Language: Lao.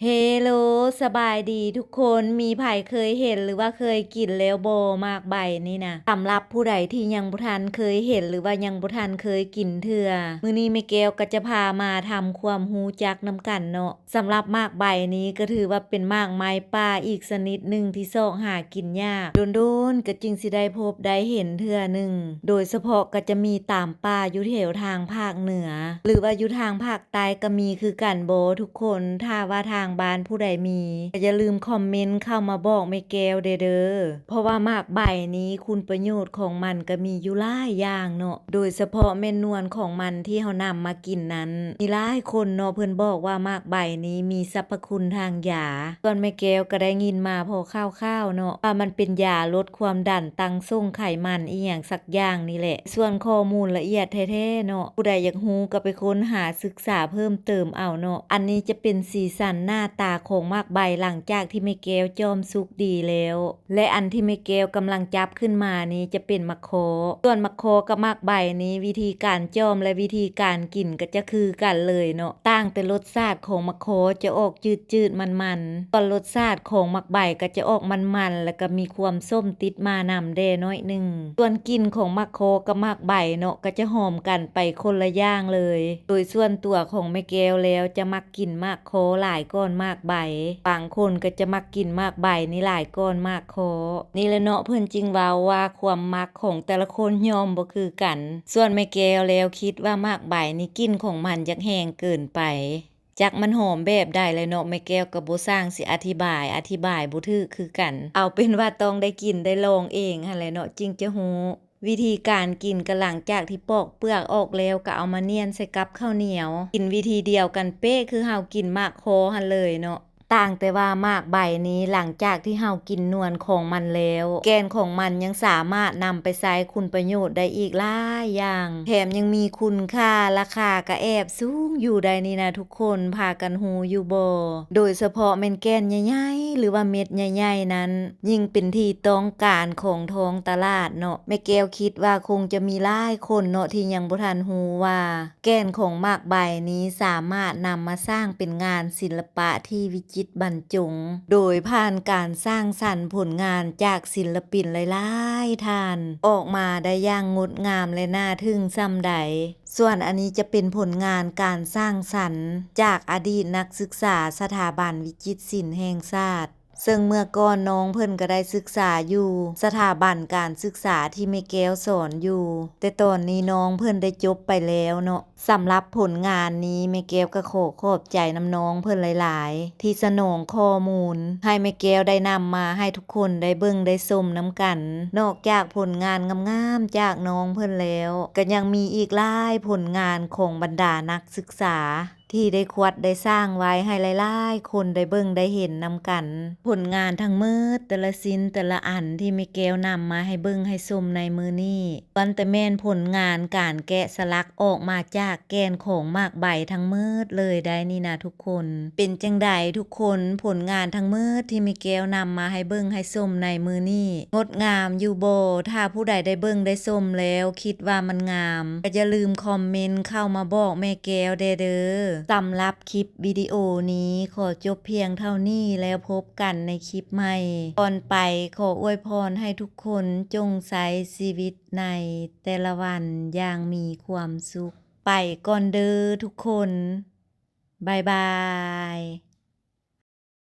ເຮໂລ ສະບາຍດີທຸກຄົນ, ມີໃຜເຄີຍເຫັນ ຫຼືວ່າເຄີຍກິນແລ້ວບໍ່ ໝາກໃບນີ້ນະ? ສຳລັບຜູ້ໃດທີ່ຍັງບໍ່ທັນເຄີຍເຫັນ ຫຼືວ່າຍັງບໍ່ທັນເຄີຍກິນເທື່ອ, ມື້ນີ້ແມ່ແກ້ວກໍຈະພາມາທຳຄວາມຮູ້ຈັກນຳກັນເນາະ. ສຳລັບໝາກໃບນີ້ກໍຖືວ່າເປັນໝາກໄມ້ປ່າອີກຊະນິດໜຶ່ງທີ່ຊອກຫາກິນຍາກ, ດົນໆກໍຈຶ່ງຊິໄດ້ພົບໄດ້ເຫັນເທື່ອໜຶ່ງ, ໂດຍສະເພາະກໍຈະມີຕາມປ່າຢູ່ແຖວທາງພາກເໜືອ ຫຼືວ່າຢູ່ທາງພາກ ໃຕ້ກໍມີຄືກັນບໍ່ທຸກຄົນ? ຖ້າວ່າທາງບ້ານຜູ້ໃດມີ ກໍຢ່າລືມຄອມເມັນເຂົ້າມາບອກແມ່ແກ້ວແດ່ເດີ ເພາະວ່າໝາກໃບນີ້ຄຸນປະໂຫຍດຂອງມັນກໍມີຢູ່ຫຼາຍຢ່າງເນາະ, ໂດຍສະເພາະແມ່ນນວນຂອງມັນທີ່ເຮົານຳມາກິນນັ້ນ ມີຫຼາຍຄົນເນາະ ເພິ່ນບອກວ່າໝາກໃບນີ້ມີສັບພະຄຸນທາງຢາ. ສ່ວນແມ່ແກ້ວກໍໄດ້ຍິນມາພໍຄ່າວໆເນາະ ວ່າມັນເປັນຢາລົດຄວາມດັນ, ຕັ້ງສົ່ງໄຂມັນ ອີ່ຫຍັງສັກຢ່າງນີ້ແຫຼະ. ສ່ວນຂໍ້ມູນລະອຽດແທ້ໆເນາະ ຜູ້ໃດຢາກຮູ້ກໍໄປຄົ້ນຫາສຶກສາເພີ່ມເຕີມເອົາເນາະ. ອັນນີ້ຈະເປັນສີສັນໜ້າຕາຂອງໝາກໃບຫຼັງຈາກທີ່ແມ່ແກ້ວຈອມສຸກດີແລ້ວ, ແລະ ອັນທີ່ແມ່ແກ້ວກຳລັງຈັບຂຶ້ນມານີ້ຈະເປັນໝາກຄໍ. ສ່ວນໝາກຄໍກັບໝາກໃບນີ້ ວິທີການຈອມ ແລະ ວິທີການກິນກໍຈະຄືກັນເລີຍເນາະ, ຕ່າງແຕ່ລົດຊາດຂອງໝາກຄໍຈະອອກຈືດໆມັນໆ, ສ່ວນລົດຊາດຂອງໝາກໃບກໍຈະອອກມັນໆ ແລະ ກໍມີຄວາມສົ້ມຕິດມານຳແດ່ໜ້ອຍໜຶ່ງ. ສ່ວນກິ່ນຂອງໝາກຄໍກັບໝາກໃບເນາະ ກໍຈະຫອມກັນໄປຄົນລະຢ່າງເລີຍ. ໂດຍສ່ວນຕົວຂອງແມ່ແກ້ວແລ້ວຈະມັກກິນໝາກຄໍຫຼາຍກ່ອນໝາກໃບ, ບາງຄົນກໍຈະມັກກິນໝາກໃບນີ້ຫຼາຍກ່ອນໝາກຄໍ. ນີ້ແຫຼະເນາະ ເພິ່ນຈຶ່ງເວົ້າວ່າຄວາມມັກຂອງແຕ່ລະຄົນຍ່ອມບໍ່ຄືກັນ. ສ່ວນແມ່ແກ້ວແລ້ວຄິດວ່າໝາກໃບນີ້ກິ່ນຂອງມັນຢາກແຮງເກີນໄປ. ຈັກມັນຫອມແບບໃດແຫຼະເນາະ, ແມ່ແກ້ວກໍບໍ່ຊ່າງຊິອະທິບາຍ, ອະທິບາຍບໍ່ຖືກຄືກັນ. ເອົາເປັນວ່າຕ້ອງໄດ້ກິນໄດ້ລອງເອງຫັ້ນແຫຼະເນາະ ຈຶ່ງຈະຮູ້. ວິທີການກິນກໍຫຼັງຈາກທີ່ປອກເປືອກອອກແລ້ວ ກໍເອົາມາໜ້ຽນໃສ່ກັບເຂົ້າໜຽວ, ກິນວິທີດຽວກັນເປະຄືເຮົາກິນໝາກຄໍຫັ້ນເລີຍເນາະ. ຕ່າງແຕ່ວ່າໝາກໃບນີ້ ຫຼັງຈາກທີ່ເຮົາກິນນວນຂອງມັນແລ້ວ ແກ່ນຂອງມັນຍັງສາມາດນຳໄປໃຊ້ຄຸນປະໂຫຍດໄດ້ອີກຫຼາຍຢ່າງ, ແຖມຍັງມີຄຸນຄ່າ, ລາຄາກະແອບສູງຢູ່ໃດນີ້ນະທຸກຄົນ, ພາກັນຮູ້ຢູ່ບໍ່? ໂດຍສະເພາະແມ່ນແກ່ນໃຫຍ່ໆ ຫຼືວ່າເມັດໃຫຍ່ໆນັ້ນ ຍິ່ງເປັນທີ່ຕ້ອງການຂອງທ້ອງຕະຫຼາດເນາະ. ແມ່ແກ້ວຄິດວ່າຄົງຈະມີຫຼາຍຄົນເນາະ ທີ່ຍັງບໍ່ທັນຮູ້ວ່າ ແກ່ນຂອງໝາກໃບນີ້ສາມາດນຳມາສ້າງເປັນງານສິລະປະທີ່ວິຈິດບັນຈົງ, ໂດຍຜ່ານການສ້າງສັນຜົນງານຈາກສິນລະປິນຫຼາຍໆທ່ານ ອອກມາໄດ້ຢ່າງງົດງາມ ແລະ ໜ້າທຶ່ງສ່ຳໃດ. ສ່ວນອັນນີ້ຈະເປັນຜົນງານການສ້າງສັນຈາກອະດີດນັກສຶກສາສະຖາບັນວິຈິດສິນແຫ່ງຊາດ. ເຊິ່ງເມື່ອກ່ອນນ້ອງເພິ່ນກໍໄດ້ສຶກສາຢູ່ສະຖາບັນການສຶກສາທີ່ແມ່ແກ້ວສອນຢູ່, ແຕ່ຕອນນີ້ນ້ອງເພິ່ນໄດ້ຈົບໄປແລ້ວເນາະ. ສຳລັບຜົນງານນີ້ ແມ່ແກ້ວກໍຂໍຂອບໃຈນຳນ້ອງເພິ່ນຫຼາຍໆ ທີ່ສະໜອງຂໍ້ມູນໃຫ້ແມ່ແກ້ວໄດ້ນຳມາໃຫ້ທຸກຄົນໄດ້ເບິ່ງໄດ້ຊົມນຳກັນ. ນອກຈາກຜົນງານງາມໆຈາກນ້ອງເພິ່ນແລ້ວ ກໍຍັງມີອີກຫຼາຍຜົນງານຂອງບັນດານັກສຶກສາ ທີ່ໄດ້ຂວັດໄດ້ສ້າງໄວ້ໃຫ້ຫຼາຍໆຄົນໄດ້ເບິ່ງໄດ້ເຫັນນຳກັນ. ຜົນງານທັງໝົດແຕ່ລະຊິ້ນແຕ່ລະອັນທີ່ແມ່ແກ້ວນຳມາໃຫ້ເບິ່ງໃຫ້ຊົມໃນມື້ນີ້ ລ້ວນແຕ່ແມ່ນຜົນງານການແກະສະຫຼັກອອກມາຈາກແກ່ນຂອງໝາກໃບທັງໝົດເລີຍໄດ໋ນີ້ນະທຸກຄົນ. ເປັນຈັ່ງໃດທຸກຄົນ ຜົນງານທັງໝົດທີ່ແມ່ແກ້ວນຳມາໃຫ້ເບິ່ງໃຫ້ຊົມໃນມື້ນີ້ ງົດງາມຢູ່ບໍ່? ຖ້າຜູ້ໃດໄດ້ເບິ່ງໄດ້ຊົມແລ້ວຄິດວ່າມັນງາມ ກໍຢ່າລືມຄອມເມັນເຂົ້າມາບອກແມ່ແກ້ວແດ່ເດີ. ສຳລັບຄລິບວິດີໂອນີ້ຂໍຈົບພຽງເທົ່ານີ້ ແລ້ວພົບກັນໃນຄລິບໃໝ່. ກ່ອນໄປ ຂໍອວຍພອນໃຫ້ທຸກຄົນຈົ່ງໃຊ້ຊີວິດໃນແຕ່ລະວັນຢ່າງມີຄວາມສຸກ. ໄປກ່ອນເດີທຸກຄົນ. ບາຍບາຍ.